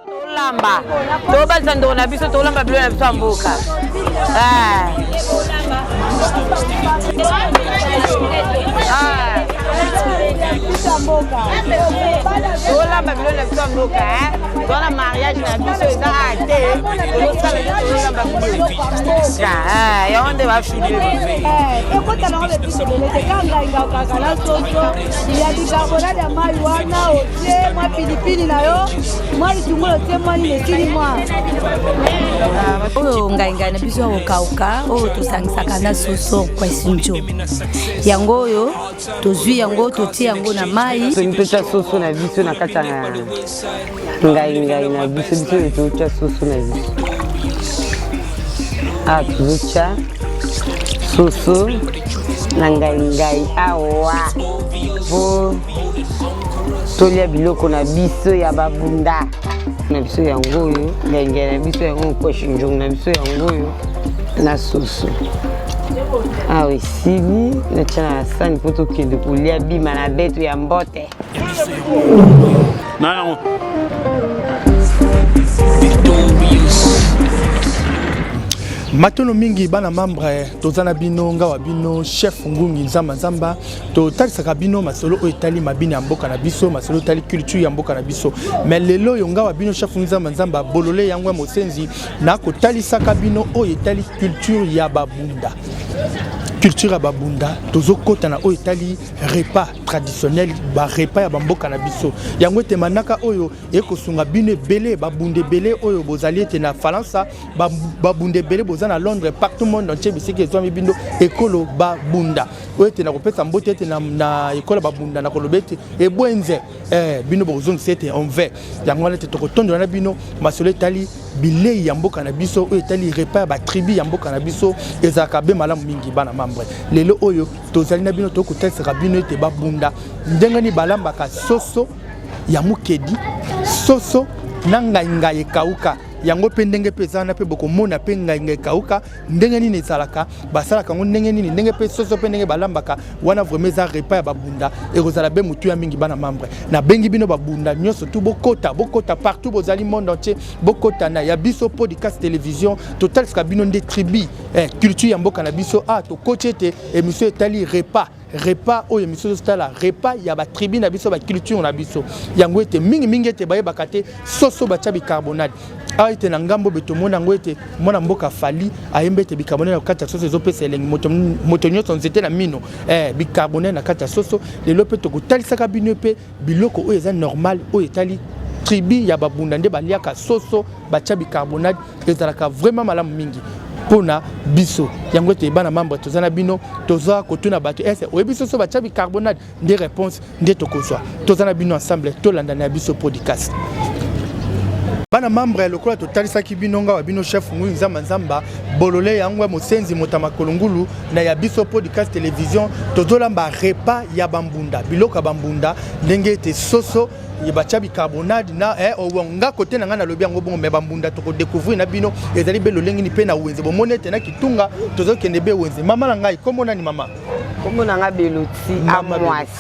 Tolamba, tobalisa ndeko na biso, tolamba biloko na biso ya mboka. Tolamba biloko na biso ya mboka, toza na mariage na biso eza te, tozosala nde tozolamba biloko yango nde bafilme. Ekota nango bepise ebele te, kaka ngai kaka na soso ya bicarbonate ya mai wana, otie mwa pilipili na yo, mwa litungulu, otie mwa nini, esili mwa. Oyo ngai ngai na biso ya kokauka oyo tosangisaka na soso kwesinjo, yango oyo tozwi yango, totie yango na mai. Totya soso na biso na kati ya ngai ngai na biso. Biso oyo totya soso na biso, awa tozotya soso na ngai ngai awa po tolia biloko na biso ya babunda na biso. Yango oyo ngai ngai na biso, yango nkoshi njongo na biso, yango oyo na soso awa esili, natya na sani mpo tokende kolia bima na beto ya mbote. Na yango. Matono mingi, bana membre, toza na bino, ngawa bino chef Ngungi Nzamba Nzamba. Totalisaka bino masolo oyo etali mabina ya mboka na biso, masolo etali culture ya mboka na biso. Mais lelo oyo, ngawa bino chef Ngungi Nzamba Nzamba, bolole yango ya mosenzi, nakotalisaka bino oyo etali culture ya babunda. Culture ya babunda, tozokɔta na oyo etali repas traditionnel, barepas ya bamboka na biso. Yango ete manaka oyo ekosunga bino ebele, babunda ebele oyo bozali ete na Falansa, babunda ebele boza na Londres, partout monde entier, bisika ezwami bino ekolo babunda oyo ete nakopesa mbote ete na ekolo babunda, nakoloba ete ebwenze bino bokozongisa ete onve. Yango wana ete tokotondola na bino masolo etali bilei ya mboka na biso, oyo etali repas ya batribu ya mboka na biso. Ezalaka be malamu mingi, bana membre. Lelo oyo tozali na bino, tokotalisaka bino ete babunda ndenge nini balambaka soso ya mokedi, soso na ngai-ngai ekauka. Yango mpe ndenge mpe eza wana, mpe bokomona mpe ngai-ngai ekauka ndenge nini ezalaka, basalaka yango ndenge nini, ndenge mpe soso mpe ndenge balambaka wana. Vraiment eza repas ya babunda, ekozala be motuya mingi. Bana membre, nabengi bino babunda nyonso tu, bokota, bokota partout bozali, monde entier, bokota na ya biso podcast télévision. Totalisaka bino nde tribu, culture ya mboka na biso. Ah, tokoti ete émission etali repas, repas oyo émission tozotala repas ya batribu na biso, baculture na biso. Yango ete mingimingi ete bayebaka te soso batya bicarbonate. Awa ete na ngambo be tomoni yango ete mwana mboka Fally ayembi ete bicarbonate na kati ya soso ezopesa elengi, moto nyonso nzete na mino, bicarbonate na kati ya soso. Lelo mpe tokotalisaka bino mpe biloko oyo eza normal, oyo etali tribu ya babunda nde baliaka soso batya bicarbonate. Ezalaka vraiment malamu mingi mpona biso. Yango ete bana membre, toza na bino, toza kotuna bato ese oyebi soso batya bicarbonate? Nde réponse nde tokozwa. Toza na bino ensemble, tolandana ya biso podcast. Bana membre ya lokola totalisaki bino, ngawa bino chef Ngui Nzamba Nzamba, bolole yango ya mosenzi, moto ya makolo ngulu, na ya biso podcast télévision, tozolamba repas ya bambunda, biloko ya bambunda, ndenge ete soso batya bicarbonate na nga kote na ngai nalobi yango bongo. Me bambunda tokodécouvrir na bino ezali be lolenge nini mpe na wenze. Bomoni ete na kitunga tozokende be wenze. Mama na ngai, kombo nani, mama? Kombo na nga Beloti Amwasi.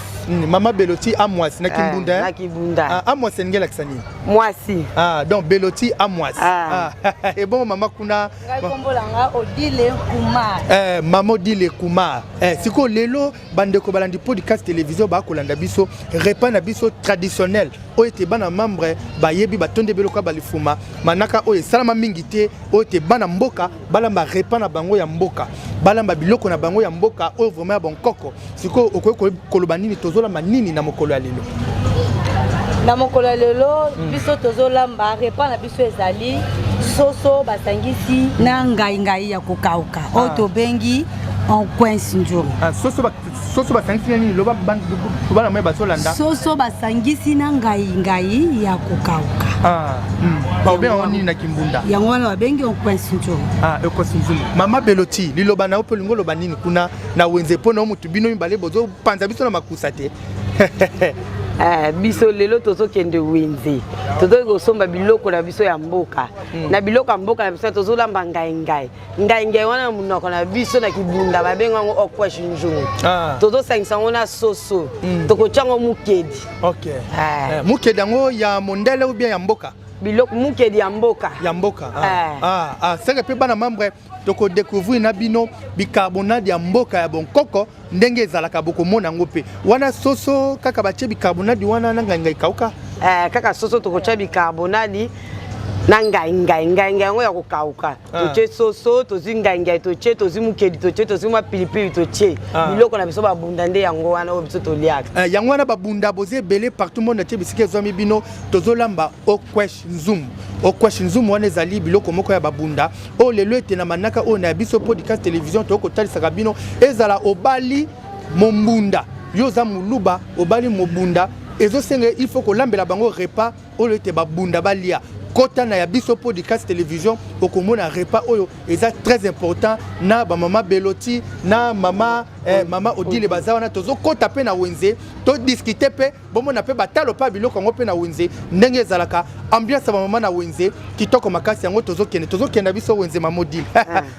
Mama Beloti Amwasi na Kimbunda. Na Kibunda. Ah, Amwasi elingi elakisa nini? Mwasi. Ah, donc Beloti Amwasi. Ah. Ah. Ebongo mama kuna? Ngai kombo na nga Odile Kumar. Mama Odile Kumar. Sikoyo lelo bandeko balandi podcast télévision bakolanda biso repas na biso traditionnel oyo ete bana membre bayebi batondi ebele lokola balifuma. Manaka oyo esalama mingi te, oyo ete bana mboka balamba repas na bango ya mboka, balamba biloko na bango ya mboka oyo vraiment ya bonkoko. Sikoyo okoki koloba nini? Tozolamba nini na mokolo ya lelo? Na mokolo ya lelo, biso tozolamba repas na biso ezali soso basangisi na ngai ngai ya kokauka oyo tobengi en coince nzungu. Ah, soso basangisi na nini? Loba, bana mai bazolanda. Soso basangisi na ngai ngai ya kokauka. Ah, Baobenga yango nini na Kimbunda? Yango wana babengi en coince nzungu. Ah, ekosi nzungu. Mama Beloti, liloba na yo mpe olingi oloba nini kuna na wenze mpo na yo motu? Bino mibale bozopanza biso na makusa te. Biso lelo tozokende wenze, tozoki kosomba biloko na biso ya mboka. Na biloko ya mboka na biso tozolamba ngai ngai. Ngai ngai wana na monoko na biso na Kibunda babenga yango okwesh nzungu. Tozosangisa yango na soso, tokotia yango mukedi. Ok. Mukedi yango ya mondele ou bien ya mboka? Biloko mukedi ya mboka. Ya mboka. Ah, Eh. ah, ah. Seke mpe bana membre, tokodécouvrir na bino bicarbonade ya mboka ya bonkoko ndenge ezalaka. Bokomona yango mpe wana soso kaka batie bicarbonade wana na ngai ngai kauka. Eh, kaka soso tokotya bicarbonade na ngai ngai, ngai ngai yango ya kokauka. Totie soso, tozwi ngai ngai, totie, tozwi mukedi, totie, tozwi mwa pilipili, totie. Biloko na biso babunda nde yango wana oyo biso toliaka. Eh, yango wana babunda boza ebele partout monde atie bisika ezwami bino. Tozolamba okwesh nzumbu. Okwesh nzumbu wana ezali biloko moko ya babunda oyo lelo ete na manaka oyo na ya biso podcast télévision tokotalisaka bino. Ezala obali mombunda, yo oza moluba, obali mobunda, ezosenga il faut kolambela bango repas oyo ete babunda balia. Kota na ya biso podcast télévision, okomona repas oyo eza très important na bamama Beloti na mama Odile baza wana. Tozokɔta mpe na wenze, todiscuter mpe bomona mpe batalo mpe ya biloko yango mpe na wenze ndenge ezalaka. Ambiance ya bamama na wenze kitoko makasi. Yango tozokende biso wenze. Mama Odile,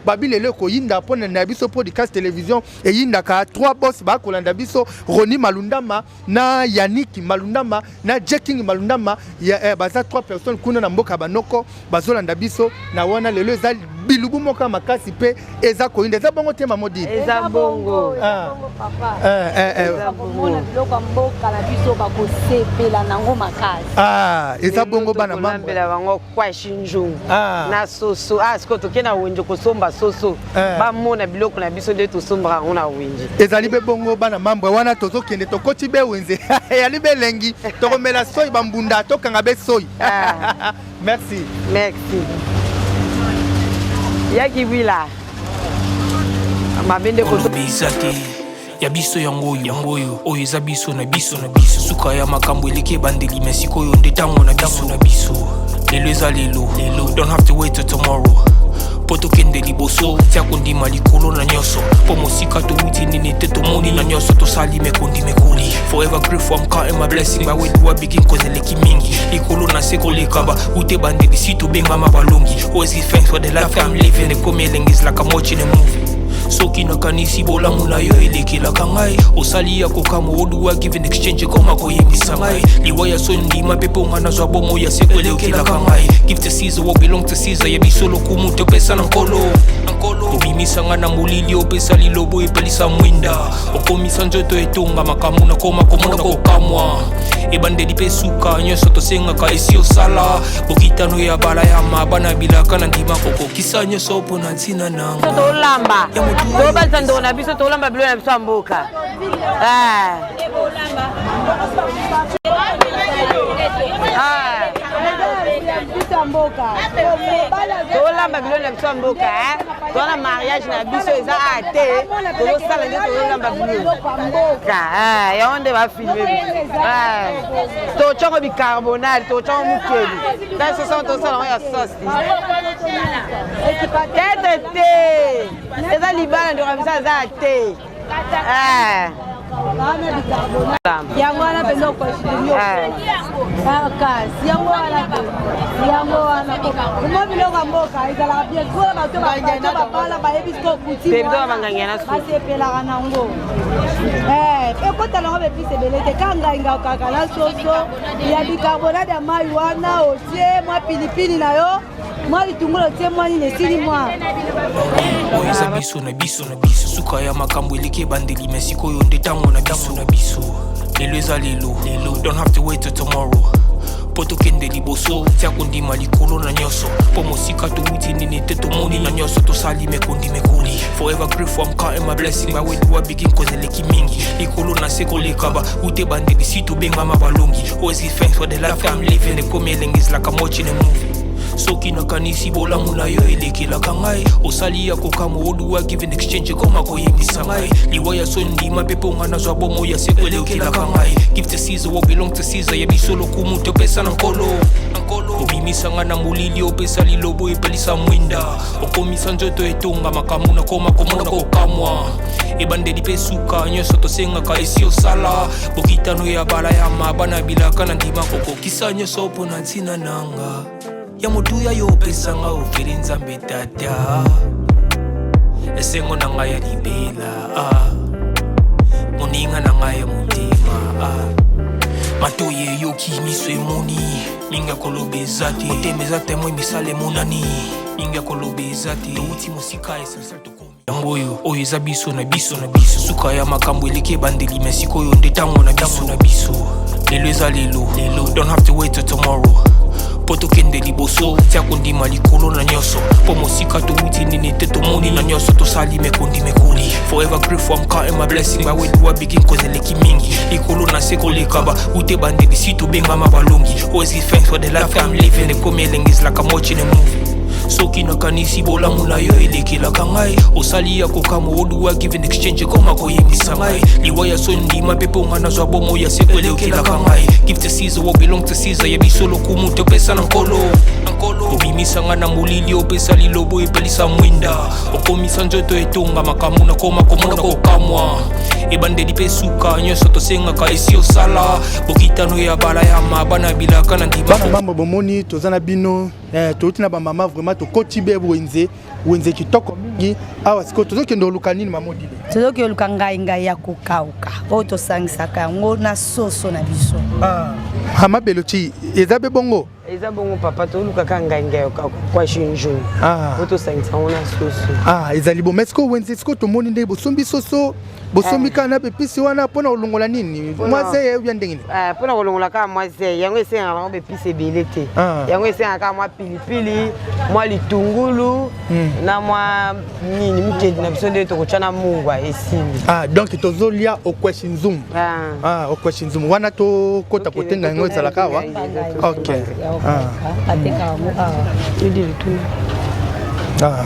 babi lelo ekoyinda mpo na biso podcast télévision eyindaka. Trois boss bakolanda biso, Roni Malundama na Yannick Malundama na Jacking Malundama ya, baza trois personnes kuna na mboka ya banoko bazolanda biso na wana. Lelo eza bilubu moko ya makasi mpe eza koyinda. Eza bongo te, mama Odile? Eza bongo. Ah. Bongo papa. Eh. Bakomona biloko ya mboka na biso, bakosepela nango makasi. Ah, eza bongo bana mambo. Tokolambela bango kwashi nzungu na soso. Ah, sikoyo toke na wenze kosomba soso. Bamona biloko na biso nde tosombaka yango na wenze. Ezali mpe bongo bana mambwe wana. Tozokende, tokoti be wenze, eyali be elengi. Tokomela soi bambunda, tokanga be soi. Merci. Merci. Yaki bwila mabe nde koto. Koloba eza te ya biso yango oyo, yango oyo, oyo eza biso na biso na biso. Suka ya makambo eleki ebandeli, me sikoyo nde ntango na biso na biso. Lelo eza lelo lelo, don't have to wait till tomorrow mpo tokende liboso. Tia kondima likolo na nyonso mpo mosika towuti nini te, tomoni na nyonso tosali mekondi mekoli. Forever grateful, I'm counting my blessing. By where do I begin? Cause eleki mingi likolo na se koleka ba ute ebandeli si tobengama balongi. Always give thanks for the life I'm living. Ekomi elengi, is like I'm watching a movie. Soki nakanisi bolamu na yo elekelaka ngai, osali ya kokamwa. Oduwa give in exchange ekoma koyembisa ngai liwa ya so ndima mpe mponga nazwa bomo ya seko elekelaka ngai. Give to Caesar what belong to Caesar. Ya biso lokumu topesa na Nkolo. Obimisa ngai na molili, opesa lilobo epelisa mwinda, okomisa nzoto etonga makambo nakoma komona kokamwa. Ebandeli mpe suka nyonso tosengaka esi osala bokitano ya bala ya mabana bilaka na ndima kokokisa nyonso mpo na ntina nanga. Tolamba, tobalisa ndeko na biso, tolamba biloko na biso ya mboka. Ah. Ah. Biso ya mboka. Tolamba biloko na biso ya mboka, eh. Toza na mariage na biso eza a te, tozosala nde tozolamba biloko. Ah, yango nde bafilmer. Totyango bicarbonate, totyango mukeli ta soso, tosala yango ya sauce tete te. Eza libala, ndeko na biso aza te. Ah. Yango wana mpenza okwashilio kasi yango wana mpe yango wana mo biloko ya mboka ezalaka bien. Sikoyo bato babala bayebi sikoyo Pe biso babanganga na susu. Basepelaka nango. Ekota nango bepise ebele te, ka ngai ngai kaka na soso ya bicarbonate ya mai wana, otie mwa pilipili na yo, mwa litungulu, otie mwa nini, esili mwa. Oyo eza biso na biso na biso. Suka ya makambo eleki ebandeli, me sikoyo nde ntango na biso na biso. Lelo eza lelo lelo, don't have to wait till tomorrow mpo tokende liboso. Tia kondima likolo na nyonso mpo mosika towuti nini te, tomoni na nyonso tosali mekondi mekoli. Forever grateful, I'm counting my blessing. By where do I begin? Cause eleki mingi likolo na se koleka ba ute ebandeli si tobengama balongi. Always give thanks for the life I'm living. Ekomi elengi, is like I'm watching a movie. Soki nakanisi bolamu na yo elekelaka ngai, osali ya kokamwa. Oduwa give in exchange ekoma koyembisa ngai liwa ya so ndima mpe mponga nazwa bomo ya seko elekelaka ngai. Give to Caesar what belong to Caesar. Ya biso lokumu topesa na Nkolo. Obimisa ngai na molili, opesa lilobo epelisa mwinda, okomisa nzoto etonga makambo nakoma komona kokamwa. Ebandeli mpe suka nyonso tosengaka esi osala bokitano ya bala ya mabana bilaka na ndima kokokisa nyonso mpo na ntina nanga ya motuya yo opesanga ofeli Nzambe Tata, esengo na ngai ya libela, ah. Moninga na ngai ya motema, ah. Matoyi eyoki, miso emoni, mingi ya koloba eza te. Motema eza temoin, misala emonani, mingi ya koloba eza te. Touti mosika, essentiel tokomi. Yango oyo, oyo eza biso na biso na biso. Suka ya makambo eleki ebandeli, mais sikoyo nde tango na biso na biso. Lelo eza lelo, lelo. Don't have to wait till tomorrow. Po tokende liboso, tia kondima likolo na nyonso. Po mosika touti nini te tomoni na nyonso tosali mekondi mekoli. Forever grateful, I'm counting my blessing. By where do I begin? Cause eleki mingi. Likolo na se koleka ba ute bandeli si tobengama balongi. Always give thanks for the life I'm living. Ekomi elengi is like I'm watching a movie. Soki nakanisi bolamu na yo elekelaka ngai, osali ya kokamwa. What do I give in exchange? Ekoma koyebisa ngai liwa ya soni, ndima mpe mpo nga nazwa bomoi ya seko elekelaka ngai. Give to Caesar what belong to Caesar, ya biso lokumu topesa na nkolo. Obimisa nga na molili, opesa lilobo epelisa mwinda, okomisa nzoto etonga makambo nakoma komona kokamwa. Ebandeli mpe suka nyonso tosengaka esi osala bokitano ya bala ya mabana bilaka na ndima. Bana mambo bomoni toza na bino touti na bamama vraiment tokoti be wenze wenze kitoko mingi awa. Sikoyo tozokende oluka nini, mama Odile? Tozoki oluka ngai ngai ya kokauka oyo tosangisaka yango na soso na biso. Ah, mabelo ti eza be bongo? Eza bongo papa, toluka kaka ngai ngai ya kokauka nzungu po tosangisa yango na soso. Ah, ezali bo. Mais sikoyo wenze, sikoyo tomoni ndenge bosombi soso, bosombi kaka na bepisi wana mpona kolongola nini? Mwa zeye ubia ndenge nini? Mpona kolongola kaka mwa zeye. Yango esengaka nango bepisi ebele te. Yango esengaka kaka mwa pilipili, mwa litungulu na mwa nini, mukedi na biso nde tokotya na mungwa, esili. Ah, donc tozolia okweshi nzumbu. Ah, okweshi nzumbu wana tokota kotenga yango ezalaka awa. Ok. Bateka yango awa.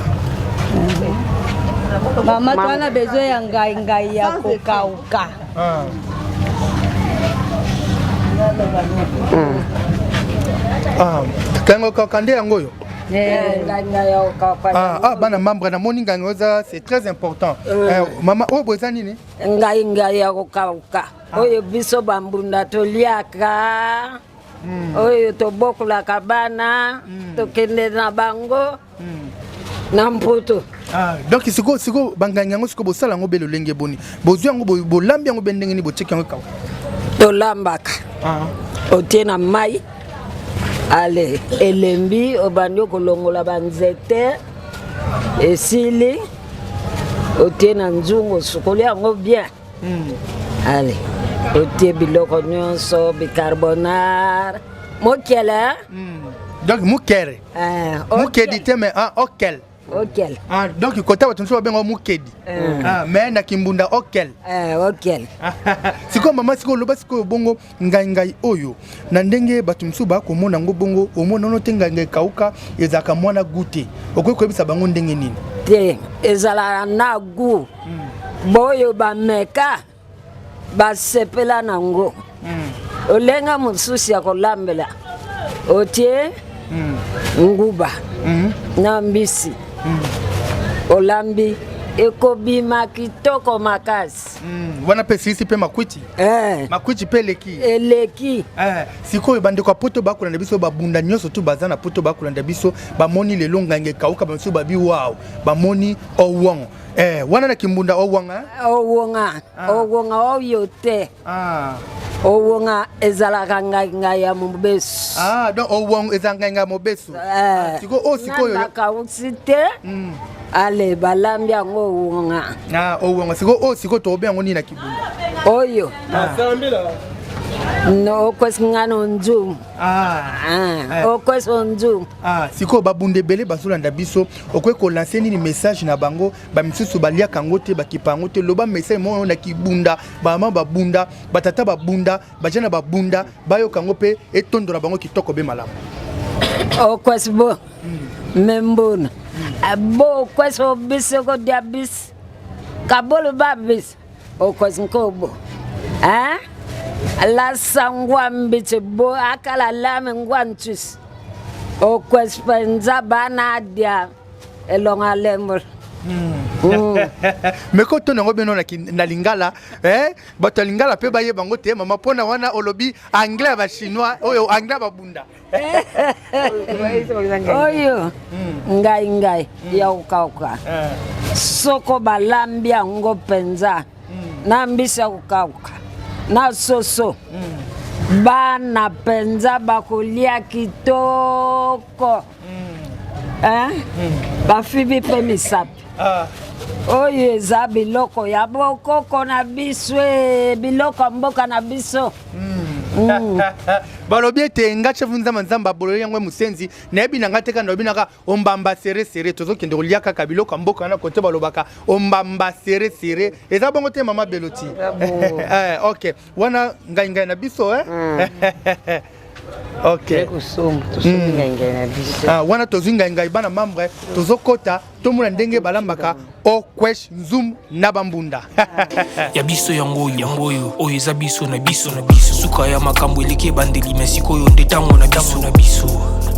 Mama, towana besoin ya ngai ngai ya kokauka. Ah, kango kaka nde yango oyo. Ah, bana membre, namoni ngai oza, c'est très important. Mama, oyo boye eza nini? Ngai ngai ya kokauka oyo biso bambunda toliaka, oyo tobokolaka bana, tokende na bango na mputu. Ah, donc sikoyo bangangi yango sikoyo bosala yango be lolenge boni? Bozwi yango, bolambi yango be ndenge nini? Botieki yango ekauka? Tolambaka, otie na mai, ale elembi, obandi kolongola banzete, esili, otie na nzungu, osukoli yango bien, ale otie biloko nyonso, bicarbonate, mokele. Donc mukere, mukedi te, mais ah, okel. Okel. Ah, donc kota bato mosusu babenga mukedi. Ah, mais na kimbunda okel. Okel. Sikoyo mama, sikoyo oloba sikoyo bongo ngai ngai oyo na ndenge bato mosusu bakomona yango bongo, omona ono te ngai ngai kauka ezalaka mwana gu te. Okoki koyebisa bango ndenge nini? Te, ezalaka na gu. Boyo bameka basepela nango. Olenga mosusu ya kolambela, otie nguba na mbisi, olambi, ekobima kitoko makasi. Wana mpe silisi mpe makwiti. Makwiti mpe eleki. Eleki. Sikoyo bandeko ya poto bakolanda biso, babunda nyonso tu baza na poto bakolanda biso, bamoni lelo ngange ekauka, bamisusu babi waw, bamoni owong. Wana na kimbunda owong, eh? Owonga, owonga oyo te. Owonga ezalaka ngai ngai ya mobesu. Ah, donc owong eza ngai ngai mobesu. Sikoyo oyo sikoyo bakausi te, ale balambi yango owonga. Ah, owonga. Sikoyo oyo sikoyo tokobe yango nini na kibunda? Oyo no okwesi nga no nzungu. Okwesi nzungu. Ah, sikoyo babunda ebele bazolanda biso, okoki kolancer nini message na bango? Bamisusu baliaka yango te, bakipa yango te. Loba message moko na kibunda, bamama babunda, batata babunda, bajana babunda bayoka yango mpe etondola bango kitoko be malamu. Okwesi bo membuna bo okwesi obisi kodia bisi kabolo babisi okwesi nkobo lasa ngwa mbisi bo akala lame ngwa ntusi okwesi mpenza bana adia elongo alembola. Mais ko tona yango bino na lingala, bato ya lingala mpe bayeba yango te. Mama, mpona wana olobi anglais ya bachinois, oyo anglais ya babunda. Oyo ngai ngai ya kokauka, soko balambi yango mpenza na mbisi ya kokauka na soso. Bana mpenza bakolia kitoko. Hein? Bafibi mpe misapi. Ah. Oyo eza biloko ya bokoko na biso, eh, biloko ya mboka na biso. Balobi ete nga chef Nzamba Nzamba abololi yango mosenzi nayebi na nga te kaka nalobi naka ombamba sere sere tozokende kolia kaka biloko ya mboka wana kote balobaka ombamba sere sere eza bongo te mama Beloti? Eh, ok, wana ngai ngai na biso, eh? Ok. Kosomba tosombi ngai ngai na biso. Ah, wana tozwi ngai ngai bana membre tozokota tomona ndenge balambaka okwesh nzum na bambunda. Ya biso yango oyo, yango oyo, oyo eza biso na biso na biso. Suka ya makambo eleki ebandeli, me sikoyo nde ntango na biso na biso.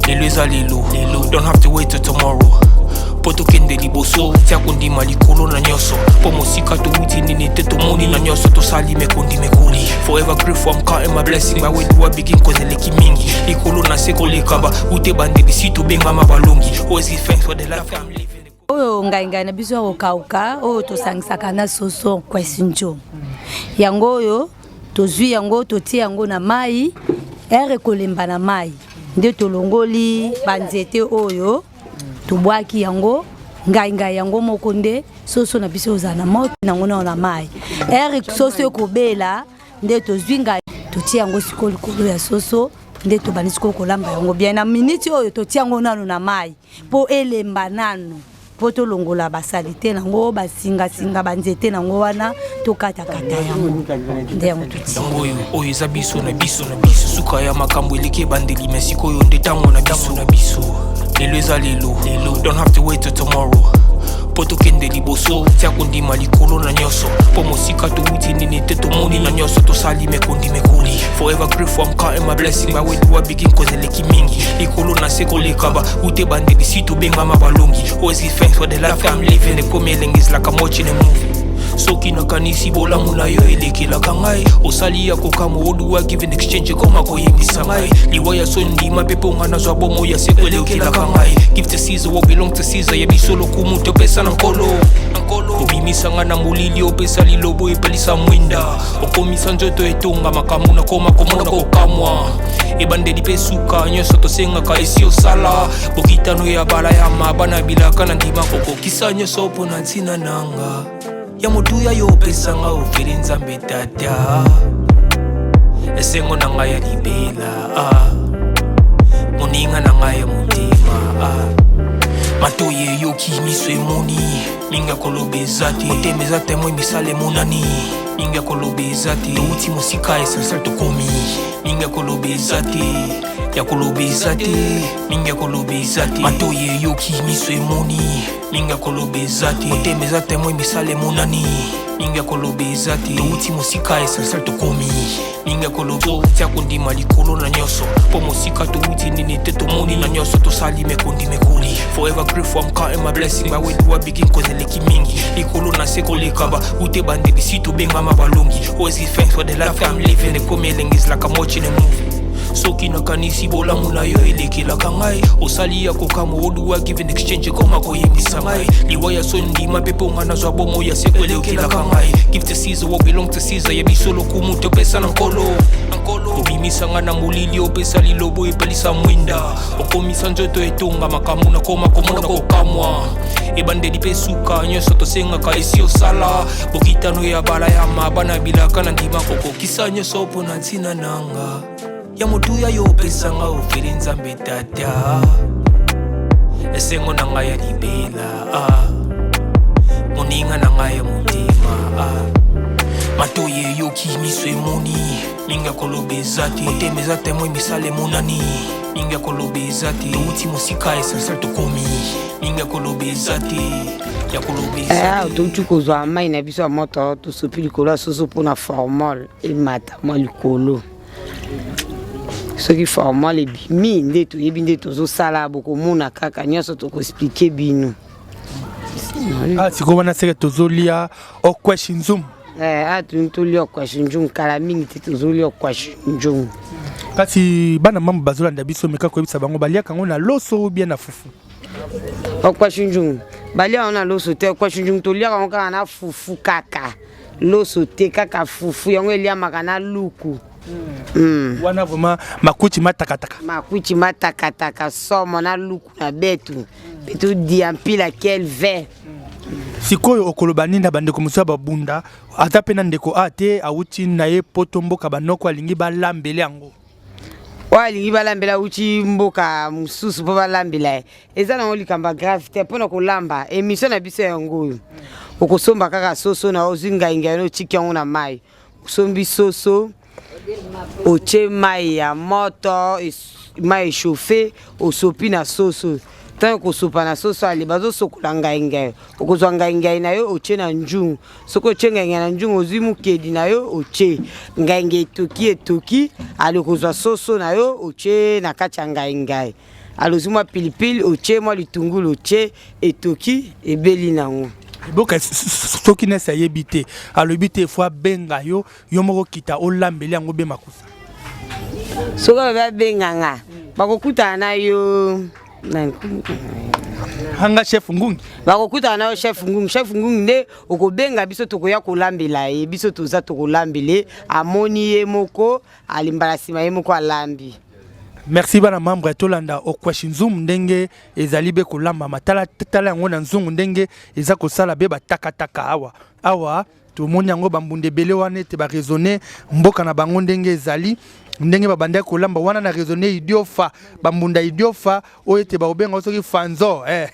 Lelo eza lelo lelo, don't have to wait till tomorrow mpo tokende liboso. Tia kondima likolo na nyonso mpo mosika towuti nini te tomoni na nyonso tosali mekondi mekoli. Forever grateful, I'm counting my blessing. By where do I begin? Cause eleki mingi likolo na se koleka ba ute ebandeli si tobengama balongi. Always give thanks for the life I'm living. Oyo ngai ngai na biso ya kokauka oyo tosangisaka na soso kwesinjo, yango oyo tozwi yango totie yango na mai ere ekolemba na mai nde tolongoli banzete oyo tobwaki yango ngai ngai yango moko nde soso na biso ozala na moto nango nao na mai ere soso ekobela nde tozwi ngai totie yango sikoyo likolo ya soso nde tobandi sikoyo kolamba yango bien na miniti oyo totie yango nano na mai mpo elemba nano mpo tolongola basalite nango basingasinga banzete nango wana tokatakata yango nde yango totie. Yango oyo, oyo eza biso na biso na biso. Suka ya makambo eleki ebandeli, me sikoyo nde ntango na biso na biso. Lelo eza lelo lelo, don't have to wait till tomorrow mpo tokende liboso. Tia kondima likolo na nyonso mpo mosika towuti nini te tomoni na nyonso tosali mekondi mekoli. Forever grateful, I'm counting my blessing. By where do I begin? Cause eleki mingi likolo na se koleka ba ute ebandeli si tobengama balongi. Always give thanks for the life I'm living. Ekomi elengi, is like I'm watching a movie. Soki nakanisi bolamu na yo elekelaka ngai osali ya kokamwa oduwa give in exchange ekoma koyembisa ngai liwa ya soni ndima mpe mpo ngai nazwa bomoi ya seko elekelaka ngai. Give to Caesar what belong to Caesar. Ya biso lokumu topesa na Nkolo. Obimisa ngai na molili, opesa lilobo epelisa mwinda, okomisa nzoto etonga makambo nakoma komona kokamwa ebandeli mpe suka nyonso tosengaka esi osala bokitano ya bala ya mabana bilaka na ndima kokokisa nyonso mpo na ntina nanga ya motuya yo opesanga ofeli Nzambe Tata esengo na ngai ya libela, ah. Moninga na ngai ya motema, ah. Matoi eyoki, miso emoni, mingi ya koloba eza te. Motema eza témoin, misala emonani, mingi ya koloba eza te. Touti mosika, essentiel tokomi, mingi ya koloba eza te, ya koloba eza te, mingi ya koloba eza te. Matoi eyoki, miso emoni, mingi ya koloba eza te. Motema eza témoin, misala emonani, mingi ya koloba eza te. Touti mosika, essentiel tokomi, mingi ya koloba. Tia kondima likolo na nyonso mpo mosika towuti nini te tomoni na nyonso tosali mekondi mekoli. Forever grateful, I'm counting my blessing. By where do I begin? Cause eleki mingi likolo na se koleka ba ute ebandeli si tobengama balongi. Always give thanks for the life I'm living. Ekomi elengi, is like I'm watching a movie. Soki nakanisi bolamu na yo elekelaka ngai osali ya kokamwa oduwa give in exchange ekoma koyembisa ngai liwa ya soni ndima mpe mpo ngai nazwa bomoi ya seko elekelaka ngai. Give to Caesar what belong to Caesar. Ya biso lokumu topesa na Nkolo. Obimisa ngai na molili, opesa lilobo epelisa mwinda, okomisa nzoto etonga makambo nakoma komona kokamwa ebandeli mpe suka nyonso tosengaka esi osala bokitano ya bala ya mabana bilaka na ndima kokokisa nyonso mpo na ntina nanga ya motuya yo opesanga ofeli Nzambe Tata esengo na ngai ya libela, ah. Moninga na ngai ya motema, ah. Matoi eyoki, miso emoni, mingi ya koloba eza te. Motema eza témoin, misala emonani, mingi ya koloba eza te. Touti mosika, essentiel tokomi, mingi ya koloba eza te, ya koloba eza te. Touti kozwa mai na biso ya moto tosopi likolo ya soso mpona formol emata mwa likolo. Soki formol ebimi nde toyebi nde tozosala, bokomona kaka nyonso tokoexpliquer bino. Ah, sikoyo wana seke tozolia okweshi nzumu. Eh, ah, tolia okweshi nzungu kala mingi te, tozolia okweshi nzungu. Kasi bana mambo bazolanda biso, meka koyebisa bango baliaka yango na loso ou bien na fufu? Okweshi nzungu balia yango na loso te. Okweshi nzungu toliaka yango kaka na fufu, kaka loso te, kaka fufu. Yango eliamaka na luku. Wana vraiment makuti matakataka. Makuti matakataka somo na luku na betu mpe todia mpila quel vin. Sikoyo okoloba nini na bandeko mosusu ya babunda, ata mpe na ndeko a te awuti na ye poto mboka banoko, alingi balambele yango? Oyo alingi balambela, awuti mboka mosusu mpo balambela ye, eza nango likambo ya grave te. Mpona kolamba émission na biso yango oyo, okosomba kaka soso na ozwi ngai ngai na otiki yango na mai. Osombi soso, otie mai ya moto, mai echauffe, osopi na soso. Ntango kosopa na soso, ale bazosokola ngai ngai, okozwa ngai ngai na yo, otie na njungu. Soki otie ngai ngai na njungu, ozwi mokedi na yo, otie ngai ngai, etoki etoki, ale okozwa soso na yo, otie na kati ya ngai ngai, ale ozwi mwa pilipili, otie mwa litungulu, otie, etoki, ebeli nango. Boka soki nesi ayebi te, alobi te fo abenga yo, yo moko kita olambeli yango be makusa. Soki alobi abenganga, bakokutana na yo. Hanga chef Ngungi. Bakokutana na yo chef Ngungi. Chef Ngungi nde okobenga biso, tokoya kolambela ye. Biso toza, tokolambela ye, amoni ye moko, alimbala nsima ye moko alambi. Merci bana membre ya tolanda okwashi nzumu ndenge ezali be kolambama. Tala tala yango na nzungu ndenge eza kosala be batakataka. Awa awa tomoni yango, bambunda ebele wana ete baraisonne mboka na bango ndenge ezali, ndenge babandaki kolamba wana na raisonne idiofa, bambunda idiofa oyo ete bakobenga soki fanzo eh.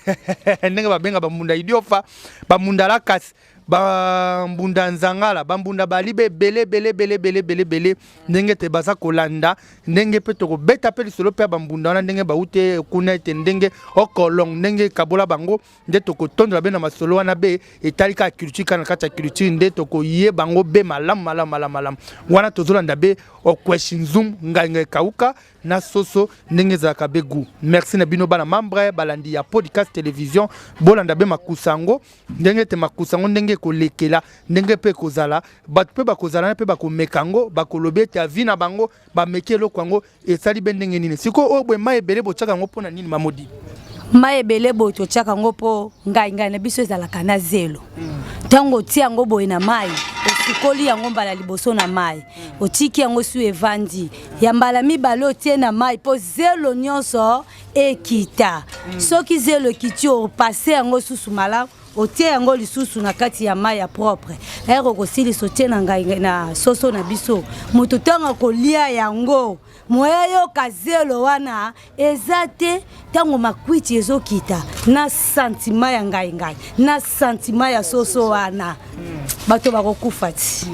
Ndenge babenga bambunda idiofa, bambunda lakasi, bambunda nzangala, bambunda bali be ebele ebele ebele ebele ebele ebele, ndenge ete baza kolanda, ndenge mpe tokobeta mpe lisolo mpe ya bambunda wana, ndenge baute kuna, ete ndenge okolong, ndenge ekabola bango, nde tokotondola be na masolo wana be etali kaka culture. Kaka na kati ya culture nde tokoyeba yango be malamu malamu malamu malamu. Wana tozolanda be okweshi nzumu, ngai ngai ekauka na soso ndenge ezalaka be goût. Merci na bino bana membre balandi ya podcast télévision. Bolanda be makusa yango ndenge ete makusa yango ndenge ekolekela, ndenge mpe ekozala, bato mpe bakozala na mpe bakomeka yango, bakoloba ete avi na bango bameki eloko yango esali be ndenge nini. Sikoyo oyo boye mai ebele botiaka yango mpona nini, mamodi? Mai ebele boye totiaka yango mpo ngai ngai na biso ezalaka na zelo. Ntango otia yango boye na mai, osukoli yango mbala liboso na mai, otiki yango su evandi ya mbala mibale, otie na mai mpo zelo nyonso ekita. Soki zelo ekiti, opase yango susu malamu, otie yango lisusu na kati ya mai ya propre. Ere okosilisa, otie na ngai na soso na biso. Moto ntango akolia yango, moya yoka zelo wana eza te. Ntango makwiti ezokita na sentiment ya ngai ngai na sentiment ya soso wana, bato bakokufa ti.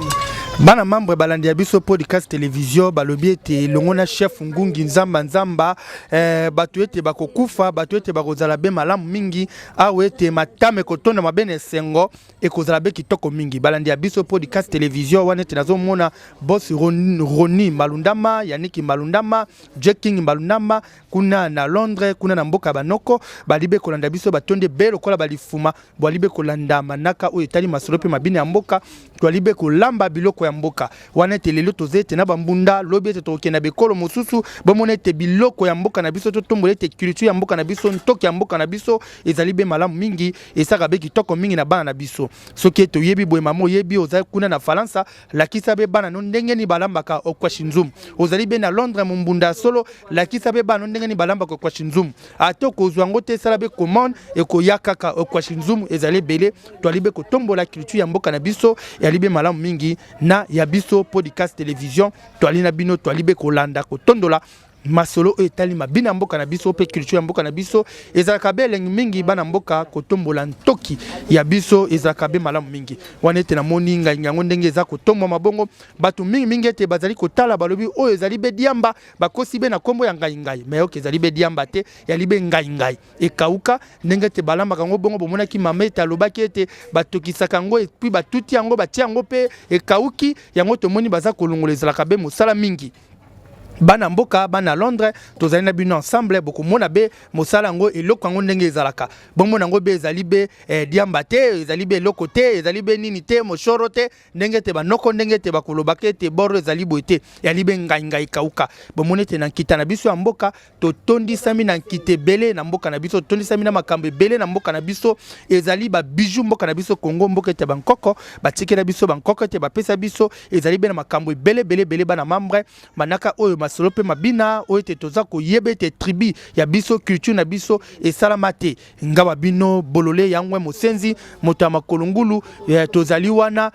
Bana membre balandi ya biso podcast télévision, balobi ete elongo na chef Ngungi Nzamba Nzamba bato ete bakokufa, bato ete bakozala be malamu mingi awa, ete matama ekotonda mabe na esengo, ekozala be kitoko mingi. Balandi ya biso podcast télévision, wana ete nazomona boss Roni Malundama, Yaniki Malundama, King Malundama kuna na Londres, kuna na mboka ya banoko, bali be kolanda biso, batondi ebele lokola balifuma. Bwali be kolanda manaka oyo etali masolo mpe mabina ya mboka. Twali be kolamba biloko ya mboka wana ete lelo toza ete na bambunda, lobi ete tokokende na bekolo mosusu, bomona ete biloko ya mboka na biso, totombola ete culture ya mboka na biso, ntoki ya mboka na biso ezali be malamu mingi, esaka be kitoko mingi na bana na biso. Soki ete oyebi boye, mama, oyebi, ozali kuna na Falansa, lakisa be bana no ndenge nini balambaka okwashi nzumu. Ozali be na Londres, mombunda ya solo, lakisa be bana no ndenge nini balambaka okwashi nzumu. Ata okozwa yango te, esala be commande, ekoya kaka. Okwashi nzumu ezali ebele. Twali be kotombola culture ya mboka na biso, eyali be malamu mingi na ya biso podcast télévision. Twali na bino, twali be kolanda kotondola masolo oyo etali mabina ya mboka na biso mpe culture ya mboka na biso. Ezalaka be elengi mingi, bana mboka, kotombola ntoki ya biso ezalaka be malamu mingi. Wana ete namoni ngai yango ndenge eza kotombwa mabongo, bato mingimingi ete bazali kotala, balobi oyo ezali be diamba, bakosi be na nkombo ya ngai ngai. Me oke, ezali be diamba te, yali be ngai ngai ekauka ndenge ete balambaka yango bongo. Bomonaki mama ete alobaki ete batokisaka yango et puis batuti yango, batia yango mpe ekauki yango. Tomoni baza kolongola, ezalaka be mosala mingi. Bana mboka, bana Londres, tozali na bino ensemble, bokomona be mosala yango, eloko yango ndenge ezalaka. Bomona yango be ezali be eh, diamba te, ezali be eloko te, ezali be nini te, moshoro te, ndenge ete banoko ndenge ete bakolobaka ete boro ezali boye te, ezali be ngai ngai kauka. Bomoni ete na nkita na biso ya mboka totondisami na nkita ebele na mboka na biso, totondisami na makambo ebele na mboka na biso, ezali ba bijoux mboka na biso Congo, mboka ete bankoko batikela biso, bankoko ete bapesa biso, ezali be na makambo ebele ebele ebele bana membre manaka oyo masolo mpe mabina oyo ete toza koyeba ete tribu ya biso culture na biso esalama te ngawa bino bolole yangwe mosenzi moto ya makolo ngulu eh, tozali wana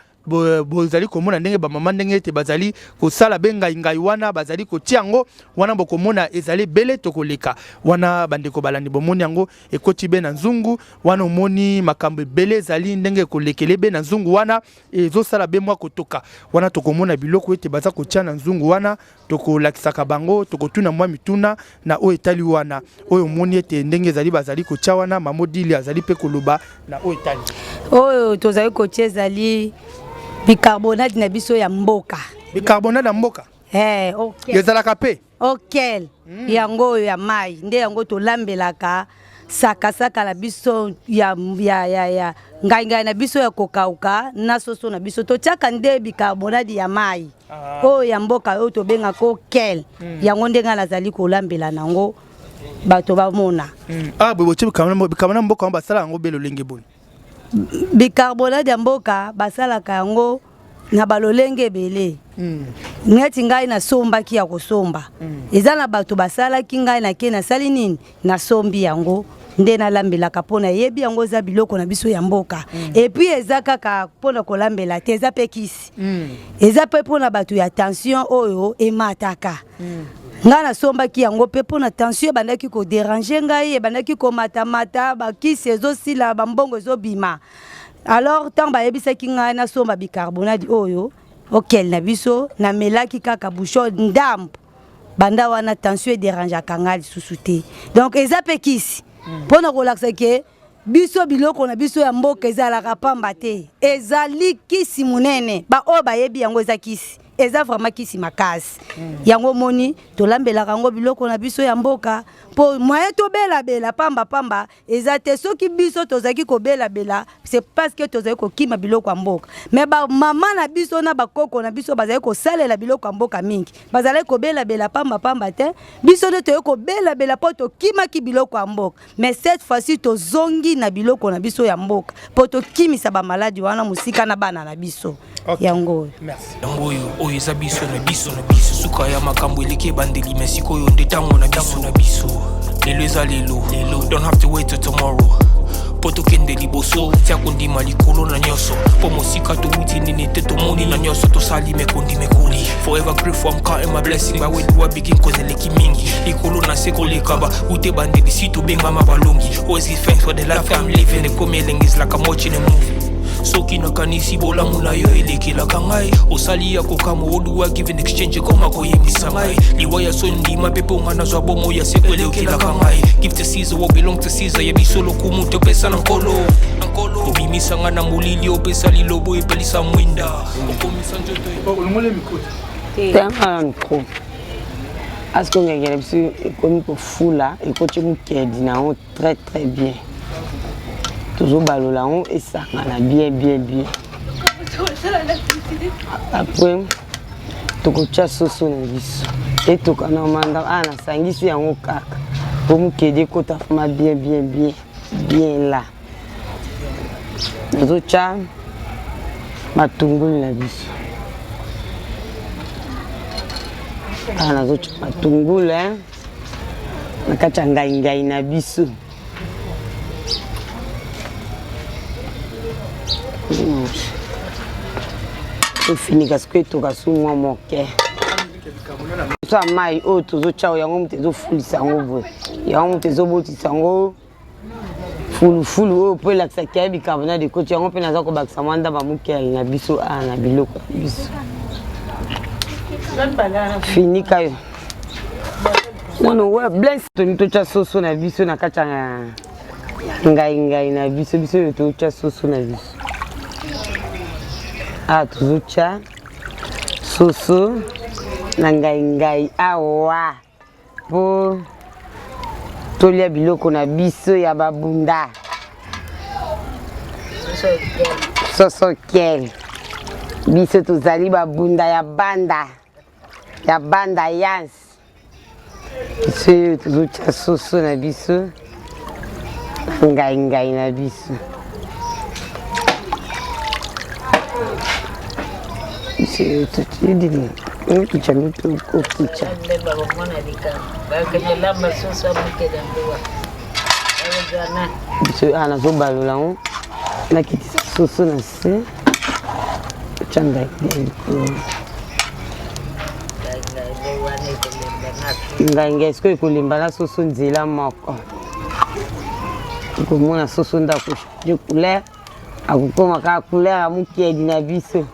bozali komona ndenge bamama ndenge ete bazali kosala be ngai ngai wana bazali kotia yango wana bokomona ezali ebele tokoleka wana bandeko balandi bomoni yango ekoti be na nzungu wana omoni makambo ebele ezali ndenge ekolekele be na nzungu wana ezosala be mwa kotoka wana tokomona biloko ete baza kotia na nzungu wana tokolakisaka bango tokotuna mwa mituna na oyo etali wana oyo omoni ete ndenge ezali bazali kotia wana mamodili azali mpe koloba na oyo etali oyo tozali kotia ezali bicarbonate na biso ya mboka bicarbonate ya mboka hey, eh, okay. Ezalaka mpe okel yango oyo ya mai nde yango tolambelaka sakasaka na biso ya, ya, ya, ya ngai ngai na biso ya kokauka na soso na biso totiaka nde bicarbonate ya mai ah. Oyo ya mboka oyo tobengaka okel yango nde ngai nazali kolambela nango bato bamona Ah, boye botie bicarbonate mboka yango basala yango be lolenge boni? Bicarbonate ya mboka basalaka yango na balolenge ebele neti ngai nasombaki ya kosomba eza na bato basalaki ngai nake nasali nini nasombi yango nde nalambelaka mpo nayebi yango eza biloko na biso ya mboka et puis eza kaka mpona kolambela te eza mpe kisi eza mpe mpona bato ya tension oyo emataka ngai nasombaki yango mpe mpona tension ebandaki kodéranger ngai ebandaki komatamata bakisi ezosila bambongo ezobima alors ntango bayebisaki ngai nasomba bicarbonate oyo okele na biso namelaki kaka bouchon ndambo banda wana tension edérangeaka ngai lisusu te donc eza mpe kisi mpona kolakisa ke biso biloko na biso ya mboka ezalaka pamba te ezali kisi monene baoyo bayebi yango eza kisi eza vraiment kisi makasi yango omoni tolambelaka yango biloko na biso ya mboka mpo moyen tobelabela pamba pamba eza te soki biso tozalaki kobelabela c'est parce que tozali kokima biloko ya mboka mais bamama na biso na bakoko na biso bazali kosalela biloko ya mboka mingi bazalaki kobelabela pamba pamba te biso nde toyei kobelabela mpo tokimaki biloko ya mboka mais cette fois-ci tozongi na biloko na biso ya mboka mpo tokimisa bamaladi wana mosika na bana na biso Okay. Yango oyo. Merci. Yango oyo oyo eza biso na biso na biso suka ya makambo eleki ebandeli me sikoyo nde ntango na biso na biso lelo eza lelo lelo don't have to wait till tomorrow mpo tokende liboso tia kondima likolo na nyonso mpo mosika towuti nini te tomoni na nyonso tosali mekondi mekoli forever grateful I'm counting my blessing by where do I begin cause eleki mingi likolo na se koleka ba ute ebandeli si tobengama balongi always give thanks for the life I'm living ekomi elengi is like I'm watching a movie soki nakanisi bolamu na yo elekelaka ngai osali ya kokamwa oduwa give in exchange ekoma koyembisa ngai liwa ya soni ndima mpe mpo ngai nazwa bomoi ya seko elekelaka ngai give to Caesar what belong to Caesar ya biso lokumu topesa na nkolo obimisa ngai na molili opesa lilobo epelisa mwinda okomisa nzoto olongoli micro tanga micro aske ngengele biso ekomi kofula ekoti mokedi na yango très très bien tozobalola yango esangana bien bien bien après tokotia soso na biso etoka na manda ah nasangisi yango kaka po mokedi ekota fama bien bien bien bien la nazotya matungulu na biso ah nazotya matungulu hein na kati ya ngaingai na biso tofinika sikoyo etoka su mwa moke so ya mai oyo tozotya yango moto ezofulisa yango boye yango moto ezobotisa yango fulufulu oyo mpo elakisaki ya bicarbonate ekoti yango mpe naza kobakisa mwa ndamba mokele na biso awa na biloko na biso finika yo mwana wa bless toni totya soso na biso na kati ya ngai ngai na biso biso oyo totya soso na biso awa tozotya soso. Na ngai ngai awa po tolia biloko na biso ya babunda. Soso kel. Biso tozali babunda ya banda ya banda yans. Biso oyo tozotya soso na biso ngai ngai na biso. Biso oyo totidi okicha nde okicha. Biso awa nazobalola yango nakitisa soso na se tya ngai ngai likolo. Ngai ngai sikoyo ekolemba na soso nzela moko. Okomona soso nde akochange couleur, akokoma kaka couleur ya mokedi na biso.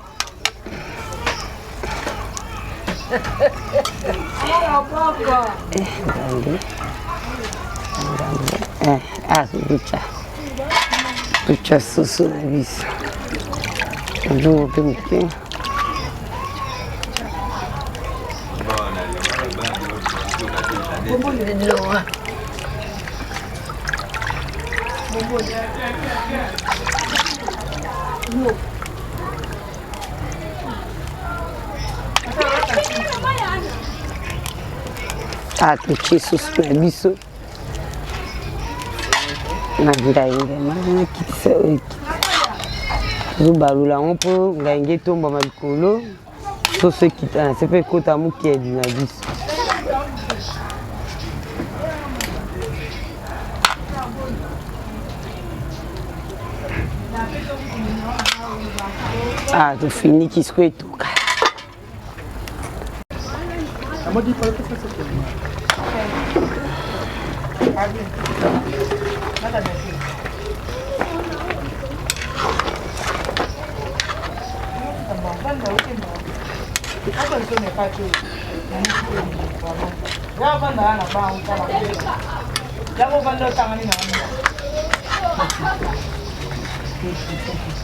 Eh, ngai ngai eh, totya totya soso na biso nzungu mpe moke. Ah, totie susu na biso na ngai ngai nakitisa oyo tozobalola yango mpo ngai ngai etombama likolo soso ekita na se mpe ekota mokedi na biso. Ah, tofiniki sikoyo etoka.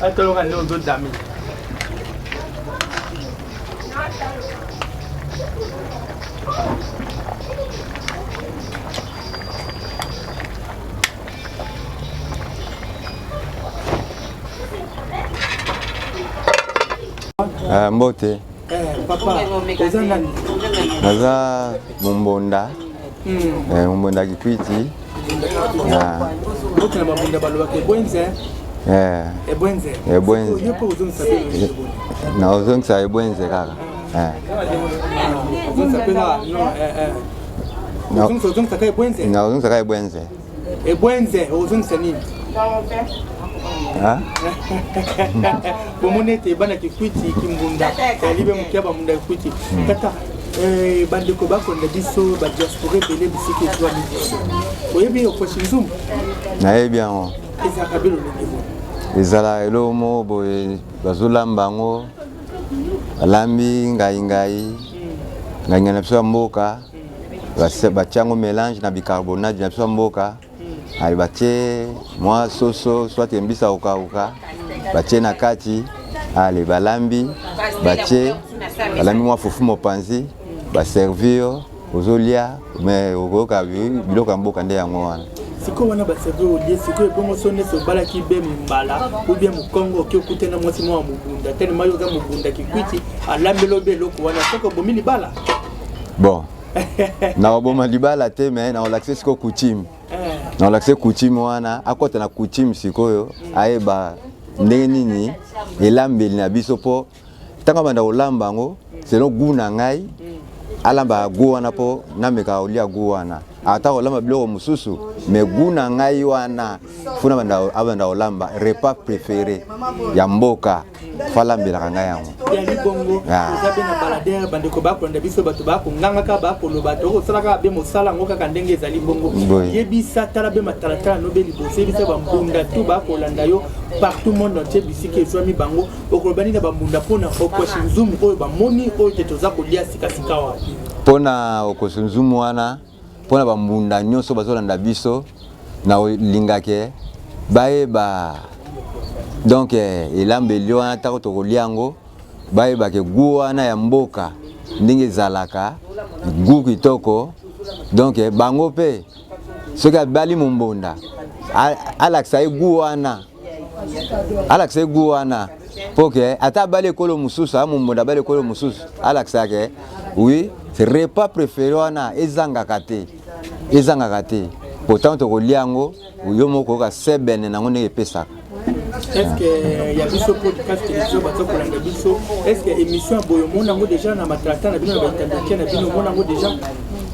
Atoloka nde ozodame. Ah, mbote. Eh, papa, oza nani? Naza Mumbonda. Hmm. Eh, Mumbonda Kikwiti. Ah. Mbote na babunda balobaka ebwenze. Eh. Ebwenze. Ebwenze. Yo mpe ozongisa mpe Na ozongisa ebwenze kaka. Eh. Ozongisa mpe kaka non eh eh. Ozongisa ozongisa kaka ebwenze. Na ozongisa kaka ebwenze. Ebwenze ozongisa nini? Bomoni ete bana Kikwiti Kimbunda ezali be moke ya bambunda Kikwiti. Hmm. Tata eh, bandeko bakonda biso ba diaspora ebele bisika ezwami biso. Oyebi okoshi nzumbu? Nayebi yango. Ezalaka be lolenge boni? Ezalaka eloko moko boye bazolamba yango balambi ngai ngai ngai ngai na biso ya mboka batie yango melange na bicarbonate na biso ya mboka aye batie mwa soso soit mbisa kokauka batie na kati ale balambi batie balambi mwa fufu mopanzi baservi yo ozolia me okoyoka biloko ya mboka nde yango wana sikoyo wana baservi olie sikoyo ebongo so neti obalaki be mombala ou bien mokongo oki okutana mwasi mwa mobunda telema yo oza mobunda kikwiti alambeli obe eloko wana soki obomi libala bon nakoboma libala te me nakolakisa sikoyo coutume eh. nakolakisa coutume wana akɔta na coutume sikoyo ayeba ndenge nini elambeli na biso mpo ntango abanda kolamba yango selon gout na ngai alambaka gout wana mpo namekaka kolia gout wana ata kolamba biloko mosusu mais gout na ngai wana funa abanda kolamba repas préféré ya mboka falambelaka ngai yango yali bongo ah. oza mpe na baladere bandeko bakolanda biso bato bakongangaka bakoloba tokosala kaka be mosala yango kaka ndenge ezali bongo yebisa tala be matalatala no be liboso yebisa bambunda tu bakolanda yo partout monde entier bisika ezwami bango okoloba nini na bambunda mpo na okoshi nzumu oyo bamoni oyo te toza kolia sikasika wana mpo na okoshi nzumu wana mpo na bambunda nyonso bazolanda biso nalingake bayeba donc eh, elambeli wana ntango tokolia yango bayebake gu wana ya mboka ndenge ezalaka gout kitoko donc bango mpe soki abali mombonda alakisa ye gout wana alakisa ye gout wana mpo ke ata abali ekolo mosusu aya mombonda abali ekolo mosusu alakisa ke oui repas préféré wana ezangaka te ezangaka te pourtant tokolia yango yo moko okoyoka sebene nango ndenge epesaka. Est ce que ya biso podcast télévision baza kolanda biso est ce que émission ya boye omona yango déjà na matrata na bino na bainternet na bino omona yango déjà?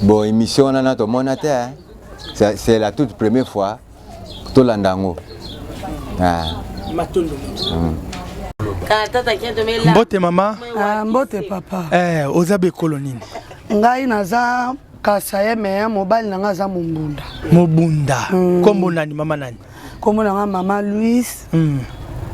Bon, émission wana na tomona te, c'est la toute première fois tolanda yango. Ah. Matondo. Mbote mama. Ah, mbote papa. Eh, oza bekolo nini? Ngai naza Kasaye me mobali na ngai aza Mombunda. Mobunda. Kombo nani mama nani? Kombo na ngai mama Louise.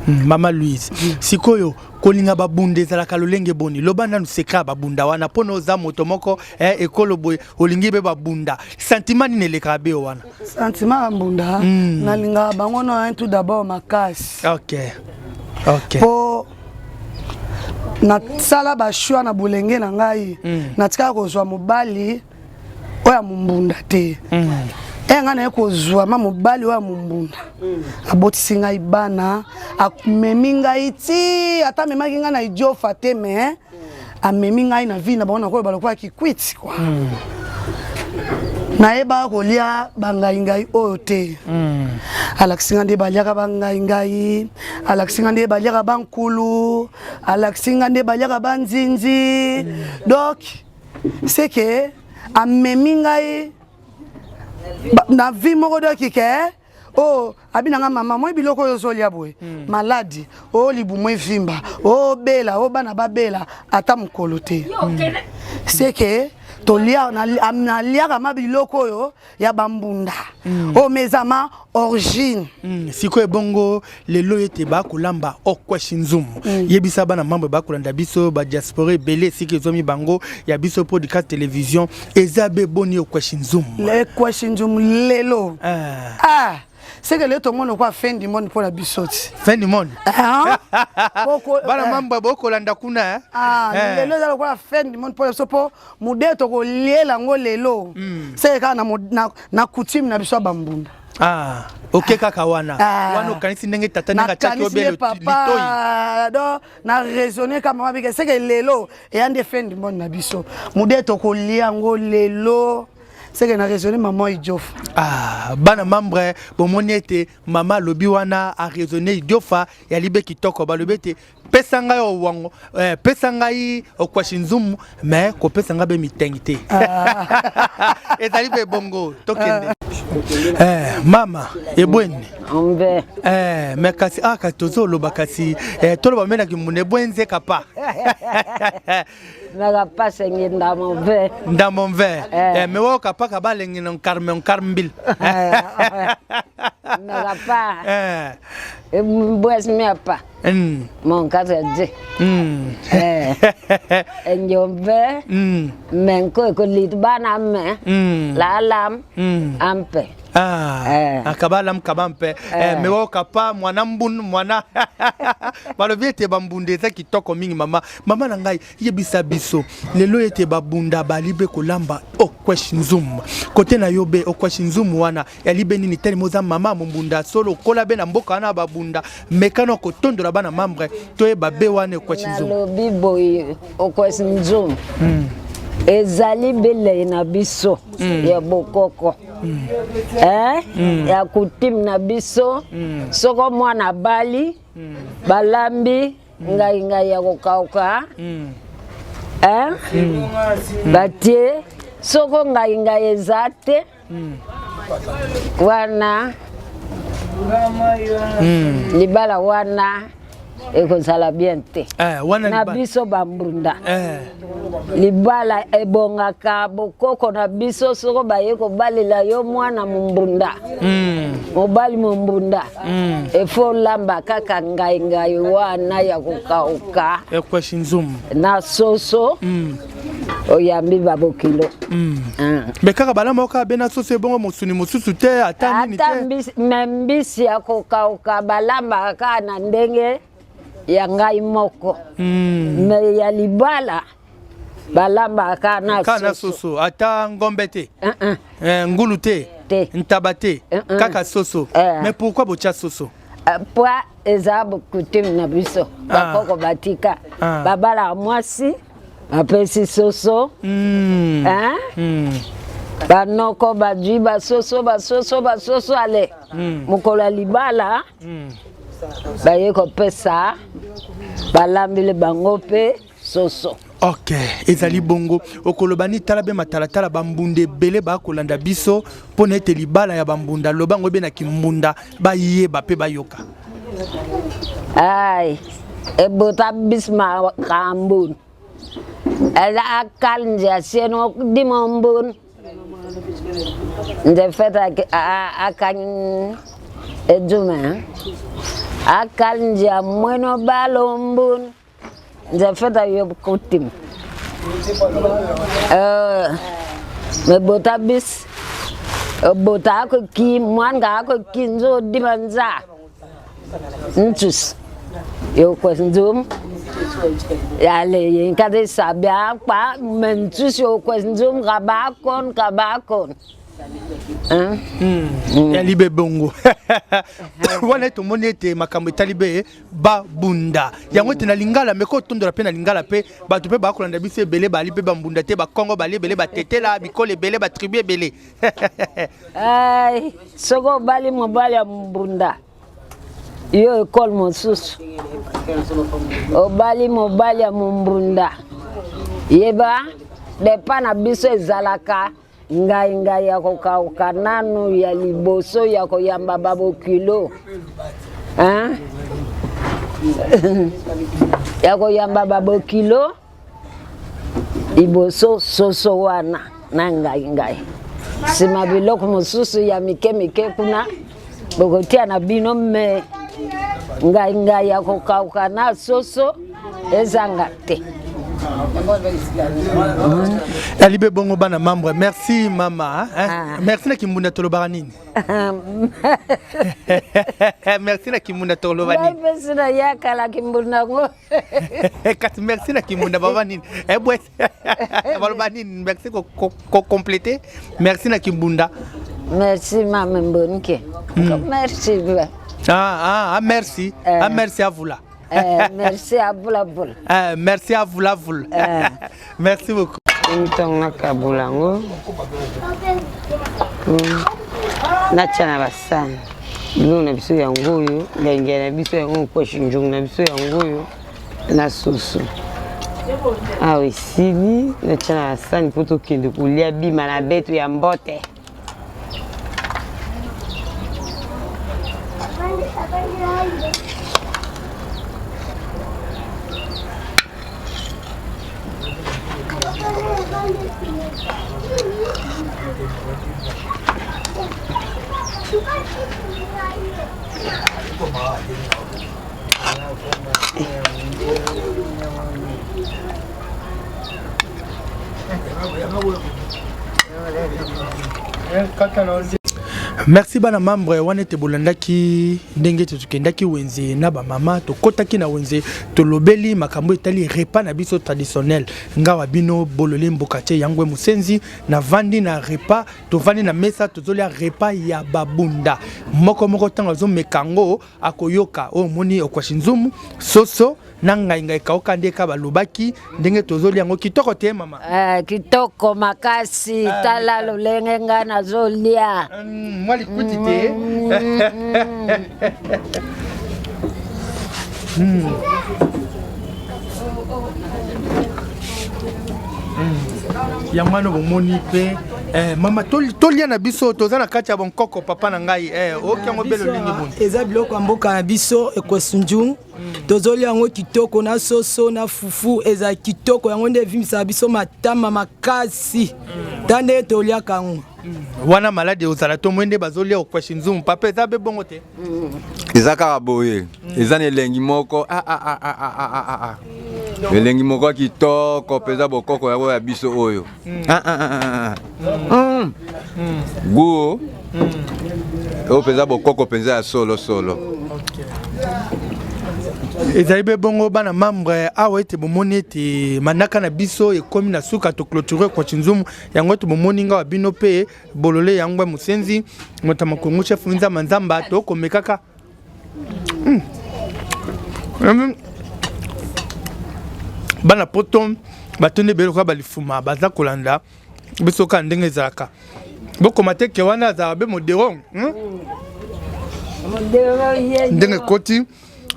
Mama Louise. Sikoyo kolinga babunda ezalaka lolenge boni? Loba nanu secret ya babunda wana mpo na oza moto moko eh, ekolo boye olingi be babunda. Sentiment nini elekaka be wana? Sentiment ya mbunda nalingaka bango no tout d'abord makasi. Ok. Ok. Po nasala ba choix na bolenge na ngai, natikaka kozwa mobali oyo ya mombunda te. E ngai naye kozwa ma mobali oyo ya mombunda, abotisi ngai bana, amemi ngai ti ata amemaki ngai na idiofa te, mais amemi ngai na vie na bango nakoloba lokola kikwiti kua. Nayebaka kolia bangaingai oyo te. Alakisi ngai nde baliaka bangaingai, alakisi ngai nde baliaka bankulu, alakisi ngai nde baliaka banzinzi. Donc c'est que amemi ngai na vie moko doki ke oh, abi na nga mama moi biloko oyo ozolia boye, maladi oyo, libumu evimba, obela oyo, bana babela ata mokolo te. C'est que tolia naliaka ma biloko oyo ya bambunda oyo ma eza ma origine. Sikoyo ebongo lelo ete bakolamba okweshi nzumu, yebisa bana mambo bakolanda biso badiaspora ebele esika ezwami bango ya biso podcast télévision eza be boni okweshi nzumu? Ekweshi nzumu lelo, ah, c'est que lelo tomoni okwa fin du monde mpona biso ti. Fin du monde, bana mambo bokolanda kuna. Lelo eza lokola fin du monde mpona biso, mpo mude tokoliela yango lelo seke kaka na coutume na biso ya bambunda. Ah, ok, kaka wana wana okanisi ndenge tata ndenge atiaki obele litoi. Donc na raisonne kaka mama bike seke lelo eya nde fin du monde na biso, mude tokolia yango lelo seke na raisonne mama idiofa. Ah, bana membre, bomoni ete mama alobi wana araisonne idiofa ya libe kitoko. Balobi ete pesa ngai owango eh, pesa ngai okwashi nzumu mais kopesa ngai be mitengi te. Ezali mpe bongo. Tokende eh, mama ebweni eh, mais kasi ah, kasi tozoloba kasi eh, toloba menaki mbunda ebwenze kapa. Meka pasengi ndamo ve. Ndamo ve. Eh, me wo kapa ka balengi na nkarme nkarmbil. Meka pa. Eh. Mbwes me pa. Mon kasa je. Eh. Enjombe. Men ko ko lit bana me. La lam. Ampe. Ah, eh. Akaba lam kaba mpe eh. Me wo kapa mwana mbun mwana balobi ete bambunda eza kitoko mingi. Mama, mama na ngai, yebisa biso lelo ete babunda bali be kolamba okwesh nzumu kote na yo be okwesh nzumu wana yali be nini? Telema oza mama mombunda solo, okola be na mboka wana babunda, mekano kotondola bana membre toyeba be wana okwesh nzumu. Nalobi boye, okwesh nzumu ezali bilei na biso ya bokoko, eh? Ya coutume na biso. Soko mwana abali, balambi ngai ngai ya kokauka, eh? Batie soko ngai ngai eza te wana libala wana ekozala bien te. Eh, wana na biso bambunda libala ebongaka bokoko na biso. Soko baye kobalela yo mwana mombunda, mobali mombunda, efo olamba kaka ngai ngai wana ya kokauka ekweshi nzumu na soso, oyambi babokilo. Me kaka balamba oka be na soso, ebongo mosuni mosusu te, ata nini ata te? Mbisi, me mbisi ya kokauka balambaka kaka na ndenge ya ngai moko, me ya libala. Balambaka na Kaka na soso. soso, ata ngombe te. Uh -uh. Eh, ngulu te. Te. Ntaba te. Uh -uh. Kaka soso. Eh. Mais pourquoi botia soso? Po eza coutume na biso. Bakoko batika. Ah. Babalaka mwasi bapesi soso. Mm. Hein? Mm. Banoko bazwi basoso basoso basoso ale. Mokolo ya libala baye kopesa balambeli bango mpe soso. Ok, ezali bongo okoloba ni tala be matalatala bambunda ebele bakolanda biso mpo na ete libala ya bambunda loba yango ebe na kimbunda bayeba mpe bayoka. Ai, ebota bis makambo. Eza akal nje asieno dimo mbun. Nje feta akan ejume. Akal nje mweno balo mbun. Nje feta yob kutim. Me bota bis bota ako ki mwan ka ako ki nzo dima nza. Ntus. Yo kwes nzum. Ale yin kade sabia pa mentus yo kwes nzum ka ba kon ka ba kon. Hein? Yali be bongo wana tomoni ete makambo etali be babunda yango ete na lingala meko otondola mpe na lingala mpe bato mpe bakolanda biso ebele bali mpe bambunda te bakongo bali ebele batetela bikolo ebele batribu ebele. Ai, soko obali mobali ya mbunda yo ekole mosusu obali mobali ya mombunda yeba depa na biso ezalaka ngai ngai ya kokauka nanu ya liboso ya koyamba babokilo. Hein? Ya koyamba babokilo liboso soso wana na ngai ngai nsima biloko mosusu ya mike mike kuna bokotia na bino me ngai ngai ya kokauka na soso ezanga te. Yali be bongo bana membre merci mama hein? Ah. Merci na kimbunda tolobaka nini? Merci na kimbunda toloba nini? Ngai mpe sina yakala kimbunda ngo. Kasi merci na kimbunda baba nini? Eh bwe baloba nini? Merci ko ko compléter. Merci na kimbunda. Merci mama Mbonike. Merci. Ah ah ah merci. Ah merci à vous là. Merci à vous la vous. Merci à vous la vous. Merci beaucoup. Ntongo nakabola yango natia na basani biloko na biso yango oyo ngenge na biso yango kweshi nzungu na biso yango oyo na soso awa esili natia na basani mpo tokende kolia bima na beto ya mbote. Merci bana membre wana ete bolandaki ndenge tokendaki wenze na bamama tokotaki na wenze tolobeli makambo etali repas na biso traditionnel ngawa bino bolole mboka tie yangwe mosenzi na vandi na repas tovandi na mesa tozolia repas ya babunda moko moko ntango azomeka yango akoyoka oyo omoni okwashi nzumu soso na ngai ngai kauka nde ka balobaki ndenge tozolia yango kitoko te mama. Kitoko makasi tala lolenge ngai nazolia. Mwa likuti te. Yango wana bomoni mpe mama tolia na biso toza na kati ya bonkoko papa na ngai oyoki yango mpe lolenge boni. Eza biloko ya mboka na biso ekwesunjung tozolia yango kitoko na soso na fufu eza kitoko yango nde evimbisaka biso matama makasi ta nde toliaka yango. Wana maladi ozala to mwende bazolia okweshi nzumu papa eza be bongo te. Eza kaka boye eza na elengi moko ah ah ah ah ah ah ah. Elengi moko kitoko mpenza bokoko yango ya biso oyo. Ah ah ah ah. Goût oyo mpenza bokoko mpenza ya solo solo. Ezali be bongo bana membre awa ete bomoni ete manaka na biso ekomi na suka, to clôturer kwa Nzumu yango ete bomoni nga wa bino pe bolole yango ya mosenzi moto ya makongo chef nzamba nzamba tokomekaka. Bana poto batondi ebele lokola balifuma baza kolanda biso kaka ndenge ezalaka. Bokoma te ke wana azalaka be modero, Ndenge ekoti,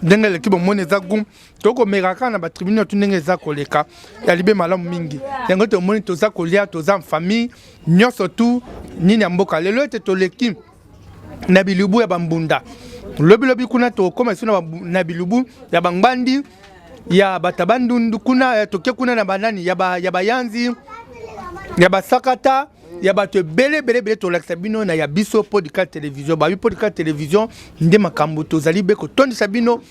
ndenge eleki, bomoni eza gu. Tokomeka kaka na batribune tu ndenge eza koleka ya libe malamu mingi. Yango tomoni toza kolia, toza famille nyonso tu nini ya mboka. Lelo ete toleki na bilubu ya bambunda, lobilobi kuna tokóma lisusu na bilubu ya bangbandi ya bato ya bandundu kuna, toke kuna na banani ya bayanzi ya basakata ya bato ebele ebele ebele. Tolakisa bino na ya biso podcast télévision, babi podcast télévision nde makambo tozali be kotondisa bino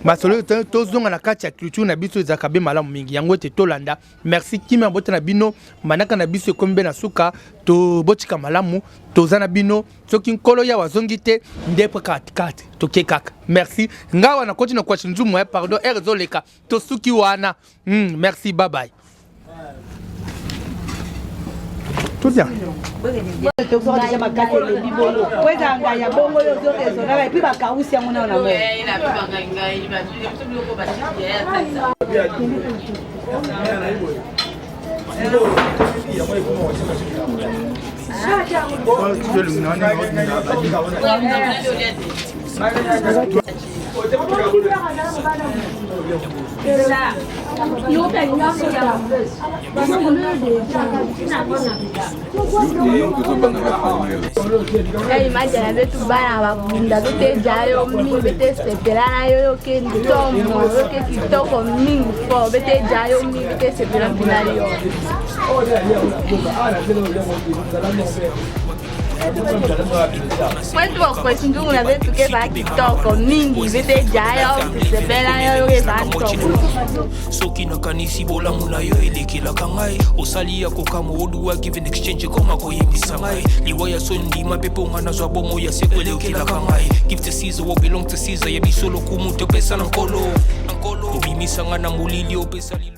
masolo. Tozonga na kati ya culture na biso, ezalaka be malamu mingi. Yango ete tolanda. Merci, kimia bota na bino. Manaka na biso ekomi be na suka, tobotika malamu, toza na bino. Soki nkolo yawe azongi te nde po katikati toke kaka. Merci, ngai wana koti na kwashi nzumu ya pardon, heure ezoleka, tosuki wana. Merci, bye bye. Tout bien. Tozwaka deja makasi elembi bongo po ezala ngai ya bongo oyo ozoraisonnaka epuis bakausi yango nao na moi. Imagine betu bana babunda beteja yo mingi, betesepela na yo, yoke ntomo, yoke kitoko mingi fort, beteja yo mingi, betesepela mpina yo. Mwetu bakwesi ndungu na betu ke ba kitoko mingi, beteja yo, besepela yo, yoke ba ntomo. Soki nakanisi bolamu na yo elekelaka ngai, osali ya kokamwa, oduwa give and exchange ekoma koyebisa ngai liwa ya soni, ndima mpe mpo nga nazwa bomo ya seko elekelaka ngai. Give to Caesar what belong to Caesar, ya biso lokumu topesa na nkolo. Obimisanga na molili, opesa lilo.